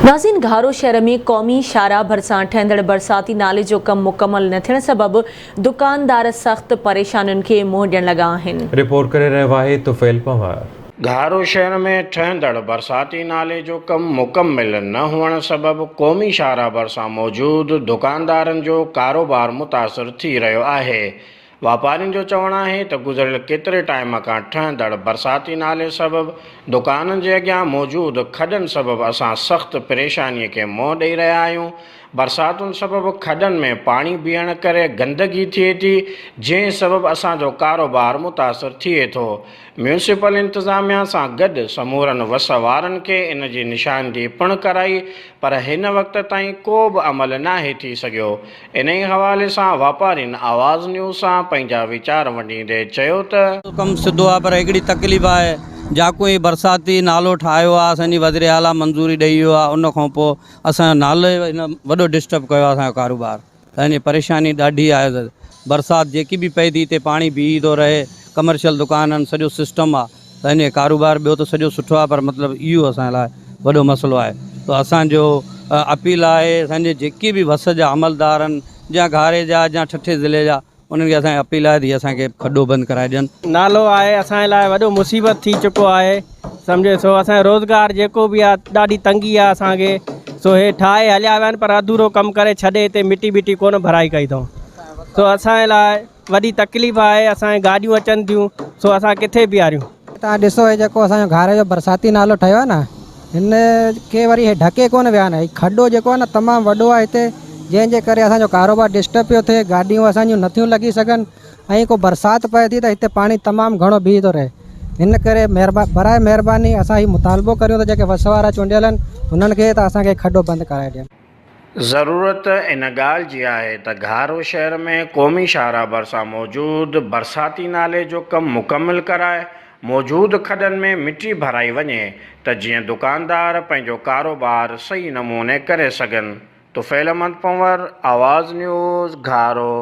ناظرين گهارو شهر ۾ قومي شاهراهه ڀرسان ٺهندڙ برساتي نالي جو ڪم مڪمل نه ٿيڻ سبب دڪاندار سخت پريشانين کي منهن ڏيڻ لڳا آهن. رپورٽ ڪري رهيو آهي طفيل پنهور. گهارو شهر ۾ ٺهندڙ برساتي نالي جو ڪم مڪمل نه هئڻ سبب قومي شاهراهه ڀرسان موجود دڪاندارن جو ڪاروبار متاثر ٿي رهيو آهي. واپارين جو چوڻ آهي ته گذريل ڪيتري ٽائيم کان ٺهندڙ برساتي نالي سبب دڪانن جي اڳيان موجود کڏن سبب اسان سخت پريشاني کي منهن ڏئي رهيا آهيون، برساتن سبب کڏن ۾ پاڻي بيهڻ ڪري گندگي ٿئي ٿي، جنهن سبب اسان جو ڪاروبار متاثر ٿئي ٿو. ميونسپل انتظاميا سان گڏ سمورن وس وارن کي ان جي نشاندهي پڻ ڪرائي پر هن وقت تائين ڪو به عمل ناهي ٿي سگهيو. انهي حوالي سان واپارين آواز نيوز سان پنهنجا ويچار ونڊيندي چيو ته. ڪم سڌو آ پر هڪڙي تڪليف آهي جاڪو هي برساتي نالو ٺاهيو آ اسان جي وزير اعليٰ منظوري ڏئي ويو آ ان کان پو اسان جو نالو هن وڏو ڊسٽرب ڪيو آ اسان جو ڪاروبار. يعني پريشاني ڏاڍي آهي برسات جيڪي به پئي ٿي هتي پاڻي بيهي ٿو رهي ڪمرشل دڪان آهن سڄو سسٽم آ ته يعني ڪاروبار ٻيو ته سڄو سٺو آ پر مطلب اهو اسان لاء وڏو مسئلو آهي ته اسان جو اپيل آهي اسان جي جيڪي به وس جا عملدار آهن جا گهاري جا جا ٺٽي ضلعي جا انهن کي اسان جي اپيل آهي ته هي اسان کي کڏو بند ڪرائي ڏين. نالو آهي اسان جي لاء وڏو مصيبت ٿي چڪو آهي سمجهي سو اسان جو روزگار جيڪو به آهي ڏاڍي تنگي آهي اسان کي سو هي ٺاهي هليا ويا آهن پر اڌورو ڪم ڪري ڇڏي هتي مٽي ٻٽي ڪونه ڀرائي ڪئي اٿئون سو اسان جي لاء وڏي تڪليف آهي اسان جي گاڏيون اچن ٿيون سو اسان ڪٿي بيهاريون. توهان ڏسو هي جيڪو اسان جو گهاري جو برساتي نالو ٺهيو آهي نه هن کي وري هي ڍڪي ڪونه ويا آهن هي کڏو جيڪو آهي نه تمام وڏو آهي هتي جنهن جي ڪري اسان جو ڪاروبار ڊسٽرب پيو ٿئي گاڏيون اسان جون نٿيون لڳي سگهن ۽ ڪو برسات پئي ٿي ته هتي پاڻي تمام گهڻو بيهي ٿو رهي هن ڪري براء مهرباني اسان هي مطالبو ڪريون ٿا جيڪي وس وارا چونڊيل آهن هنن کي ته اسان کي کڏو بند ڪرائي ڏين. ضرورت ان ڳالهه جي آهي ته گهارو شهر ۾ قومي شاهراهه ڀرسان موجود برساتي نالي جو ڪم مڪمل ڪرائي موجود کڏن ۾ مٽي ڀرائي وڃي ته جيئن دڪاندار پنهنجو ڪاروبار صحيح نموني ڪري سگهن. طفيل احمد پنهور، آواز نيوز، گهارو.